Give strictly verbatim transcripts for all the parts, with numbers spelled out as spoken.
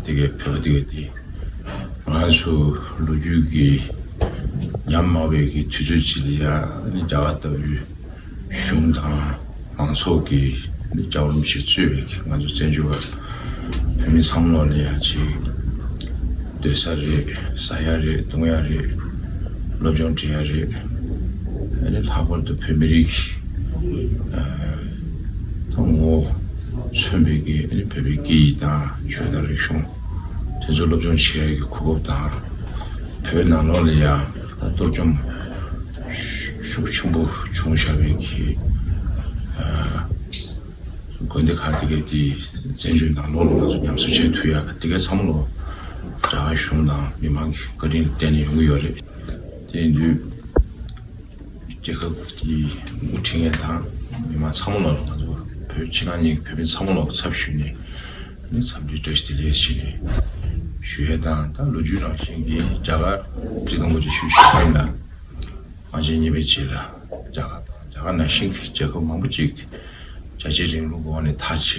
དེ་གའི་བོད་པ་དེ་གའི་དེ་ང་ཚོ་ལོ་རྒྱུས་ཀྱི་ཉམས་དམའ་བའི་གི་དུས་ཚོད་ཅིག་ལ་ཡ་ནི་རྒྱ་གར་ལྟ་བུའི་གཞུང་དང་མང་ཚོགས་ཀྱི་ནི་རྒྱལ་བ་རིན་པོ་ཆེས་གཙོས་པའི་གི་ང་ཚོ་བཙན་བྱོལ་བ་བོད་མི་ཚང་མ་ལ་ཡ་ཅིག་སྡོད་ས་རེད། ཟ་ཡ་རེད། འཐུང་ཡ་རེད། སློབ་སྦྱོང་སྤྲད་ཡ་རེད། ཨ་ནི་ལྷག་པར་དུ་བོད་མི་རིགས་ཨ་ད་ངོ་བོ་མཚོན་པའི་གི་ཨ་ནི་བོད་པའི་སྐད་ཡིག་དང་ཆོས་དང་རིག་གཞུང་དེ་ཚོ་སློབ་སྦྱོང་བྱེད་ཡ་གི་གོ་སྐབས་དང་། བོད་ནང་ལོགས་ལ་ཡང་ད་གཏོར་བཅོམ་ཤུགས་ཆེན་པོ་བྱུང་བཞག་པའི་གི་ཨ་དགོན་སྡེ་ཁག་དེ་གའི་དེ་བཙན་བྱོལ་ནང་ལོགས་ལ་ང་ཚོ་ཉམས་གསོ་བྱེད་ཐུབ་ཡ་དེ་གའི་ཚང་མ་ལོ་རྒྱ་གར་གཞུང་དང་མི་མང་གི་བཀའ་དྲིན་ལ་བརྟེན་ནས་ཡོང་གི་ཡོད་རེད། དེ་ཡིན་དུས་རྒྱལ་ཁབ་ཀྱི་འགོ་ཁྲིད་མཁན་དང་མི་མང་ཚང་མ་ལོ་ང་ཚོ་བོད་ཕྱི་ནང་གཉིས་ཀྱི་བོད་མི་ཚང་མ་ལོ་ཚབ་ཞུས་ནས་ནི་འཚམས་འདྲི་བཀྲ་ཤིས་བདེ་ལེགས་ཞུས་ནས་ཞུ་ཡས་དང་། ད་ལོ་རྒྱུས་རང་བཞིན་གྱི་རྒྱ་གར་སྤྱི་དང་པོ་ཅིག་ཞུ་ཞུ་ཡིན་ལ། ང་ཚོའི་གཉིས་པའི་རྗེས་ལ་རྒྱ་གར་དང་རྒྱ་གར་ནང་བཞིན་གྱི་རྒྱལ་ཁབ་མང་པོ་ཅིག་རྒྱལ་གཅེས་རིང་ལུགས་འོག་ནས་ཐར་བྱས་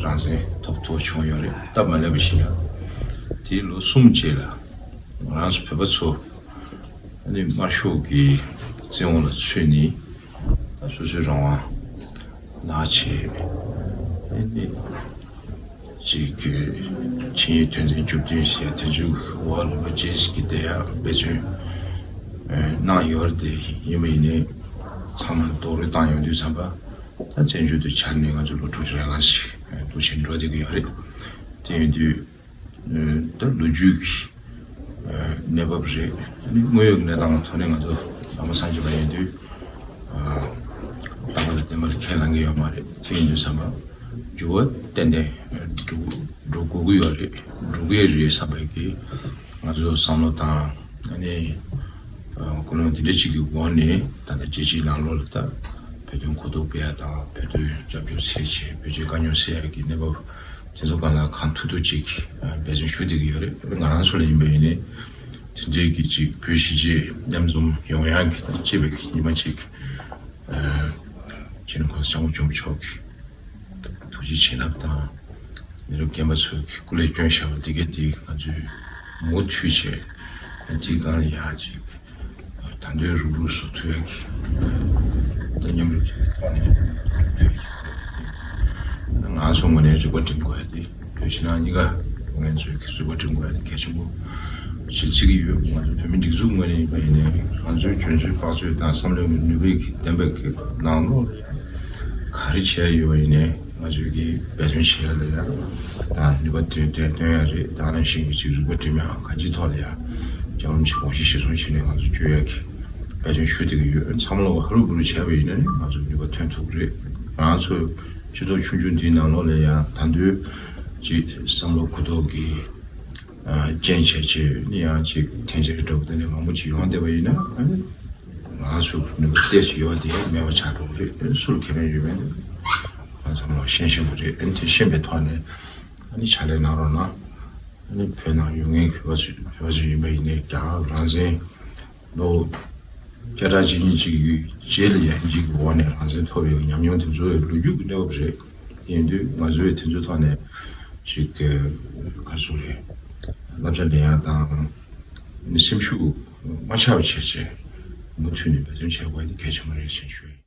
རང་བཙན་ཐོབ་ཐུབ་བྱུང་ཡོད་རེད། སྟབས་མ་ལེགས་པ་ཞིག་ལ་དེའི་ལོ་གསུམ་རྗེས་ལ་ང་རང་ཚོ་བོད་པ་ཚོ་ཨ་ནི་དམར་ཤོག་གི་བཙན་འོག་ལ་ཚུད་ནས་ད་སོ་སོའི་རང་དབང་ལག་བྱས། ཨ་ནི་ཅིག་ཆིངས་ཡིག་དོན་ཚན་བཅུ་བདུན་ཞེས་དེ་ཚོའི་འོག་ལ་རྗེས་སུ་ཀྱི་བསྡད་ཡ་འབད་བརྩོན་ཨ་གནང་ཡོད་རེད། དེ་ཡིན་པ་ཡིན་ནའི་ཚང་མ་རྡོག་རོལ་བཏང་ཡོང་དུས་ཙམ་པ་ད་བཙན་བྱོལ་དུ་འབྱོར་ནས་ང་ཚོ་ལོ་དྲུག་ཅུ་རེ་ལྔ་ཞིག་འདུག་བཞིན་འགྲོ་བསྡད་ཀྱི་ཡོད་རེད། དེ་ཡིན་དུས་ད་ལོ་རྒྱུས་ཀྱི་གནས་བབ་རེད། ཨ་ནི་དངོས་ཡོད་གནས་སྟངས་ཐོག་ནས་ང་ཚོ་ལམ་སང་ཆེ་བ་ཡིན་དུས་ལྟ་བ་དང་བསྟན་པ་ལ་ཁས་བླངས་ཀྱི་ཡོད་མ་རེད། དེ་ཡིན་དུས་ཙམ་པ་འགྱུར་བ་ཏན་ཏན་འགྲོ་འགྲོ་དགོས་ཀྱི་ཡོད་རེད། འགྲོ་གི་རེད་བསམ་པའི་གི་ང་ཚོ་བསམ་བློ་དང་ཨ་ནི་ཀུན་སློང་འདི་འདྲ་ཅིག་གི་འོག་ནས་ད་ལྟ་རྒྱལ་སྤྱིའི་ནང་ལོགས་ལ་ད་བོད་དོན་གོ་རྟོགས་སྤེལ་ཡ་དང་བོད་དོན་རྒྱབ་སྐྱོར་བྱེད་ཆེད་བོད་རྒྱའི་དཀའ་རྙོག་སེལ་ཡ་གི་གནས་བབ་དེ་ཚོ་སྒང་ལ་གང་ཐུབ་ཐུབ་ཅིག་འབད་བརྩོན་ཞུ་བསྡད་ཀྱི་ཡོད་རེད། ང་རང་ཚོ་ལ་ཡིན་པ་ཡིན་ནའི་དེ་འདྲའི་གི་ཅིག་བོད་གཞིས་བྱེས་མཉམ་འཛོམས་ཡོང་ཡ་གི་ད་གཅེས་པའི་གི་ཉི་མ་ཅིག་སྤྱི་ནོར་༸གོང་ས་༸སྐྱབས་མགོན་ཆེན་པོ་མཆོག་གི་ཐུགས་རྗེ་བྱིན་རླབས་དང་། མི་རབས་རྒན་པ་ཚོས་སྐུ་ལས་བསྐྱོན་བཞག་པ་འདི་ག་འདི་ང་ཚོས་མུ་མཐུད་བྱས་འདི་སྒང་ལ་ཡག་ཅིག་ད་དུང་རུབ་རུབ་བཟོ་ཐུབ་ཡག་གི་ད་མཉམ་རུབ་བྱས་ཐོག་ནས་ང་ཚོ་ངོས་ནས་རིག་པ་སྒྲིམ་དགོས་ཡ་དེ་བོད་ཕྱི་ནང་གཉིས་ཀ་ང་ཚོས་རིག་པ་སྒྲིམ་དགོས་ཡ་དེ་གལ་ཆེན་པོ་ཞིག་བརྩི་གི་ཡོད། ང་ཚོ་བོད་མི་སྒྲིག་འཛུགས་ངོས་ནས་ཡིན་པ་ཡིན་ནའི་ང་ཚོའི་འཇོན་ཚོད་དཔག་ཚོད་དང་བསམ་བློའི་ནུས་པའི་གི་ལྡན་པའི་གི་ནང་ལོགས་ག་རེ་བྱས་ཡོད་པ་ཡིན་ནའི། ང་ཚོས་ཀྱི་འབད་བརྩོན་བྱེད་ཡ་ལ་ཡང་དང་ནུས་པ་བཏོན་ཏེ་བཏོན་ཡ་རེད། དེ་ནང་བཞིན་གྱི་ཅིག་རིག་པ་སྒྲིམ་ཡ་གང་ཅིའི་ཐོག་ལ་ཡང་རྒྱལ་བ་རིན་པོ་ཆེ་དགོངས་གཞི་གཞིར་བཟུང་བྱས་ནས་ང་ཚོ་བསྐྱོད་ཡ་གི་འབད་བརྩོན་ཞུ་བསྡད་ཀྱི་ཡོད། ཚང་མ་ལ་ཧ་རུ་བུ་རུ་བྱས་པ་ཡིན་ན་ནི་ང་ཚོ་ནུས་པ་ཐོན་ཐུབ་ཀྱི་རེད། ང་ཚོ་སྤྱི་ཚོགས་ཆུང་ཆུང་འདིའི་ནང་ལོགས་ལ་ཡང་ད་དུང་ཅིག་བསམ་བློ་གུ་དོག་གི་རྐྱེན་བྱས་བྱས་ནི་ཡང་ཅིག་འཐེན་འཁྱེར་འདྲ་པོ་དེ་འདྲ་མང་པོ་ཅིག་ཡོང་བསྡད་པ་ཡིན་ན་ཨ་ནི། ང་ཚོ་ནུས་པ་ཏོག་ཙམ་ཡོད་པ་དེ་མེད་པ་ཆགས་འགྲོ་གི་རེད། སུ་ལ་ཁེ་ཕན་ཡོད་མེད་ང་ཚོ་མ་ཤེས་ཤེས་པ་རེད། ཨ་ནི་དེ་ཤེས་པའི་ཐོག་ནས་ཨ་ནི་ཕྱག་ལས་གནང་རོགས་གནང་། ཨ་ནི་བོད་ནང་ཡོད་མཁན་བོད་པ་ཚོ་བོད་པ་ཚོ་ཡིན་པ་ཡིན་ནའི་རྒྱ་གར་རང་བཙན་ལོ་བརྒྱ་ཕྲག་གཅིག་གཉིས་གཅིག་ཡོད་རྗེས་ལ་ཡང་གཅིག་གི་འོག་ནས་རང་བཙན་ཐོབ་ཡོད་ཉམས་མྱོང་དེ་ཚོ་ལོ་རྒྱུས་ཀྱི་གནས་བབ་རེད། ཡིན་དུས་ང་ཚོས་དེ་ཚོའི་ཐོག་ནས་ཅིག་ག་རེ་ཟེར་རེད། བསླབ་བྱ་ལེན་ཡ་དང་སེམས་ཤུགས་མ་ཆག་པ་བྱས་བྱས་མུ་མཐུད་ནས་འབད་བརྩོན་བྱེད་དགོས་ཡ་དེ་གལ་ཆེན་པོ་རེད་ཅེས་ཞུ་ཡ།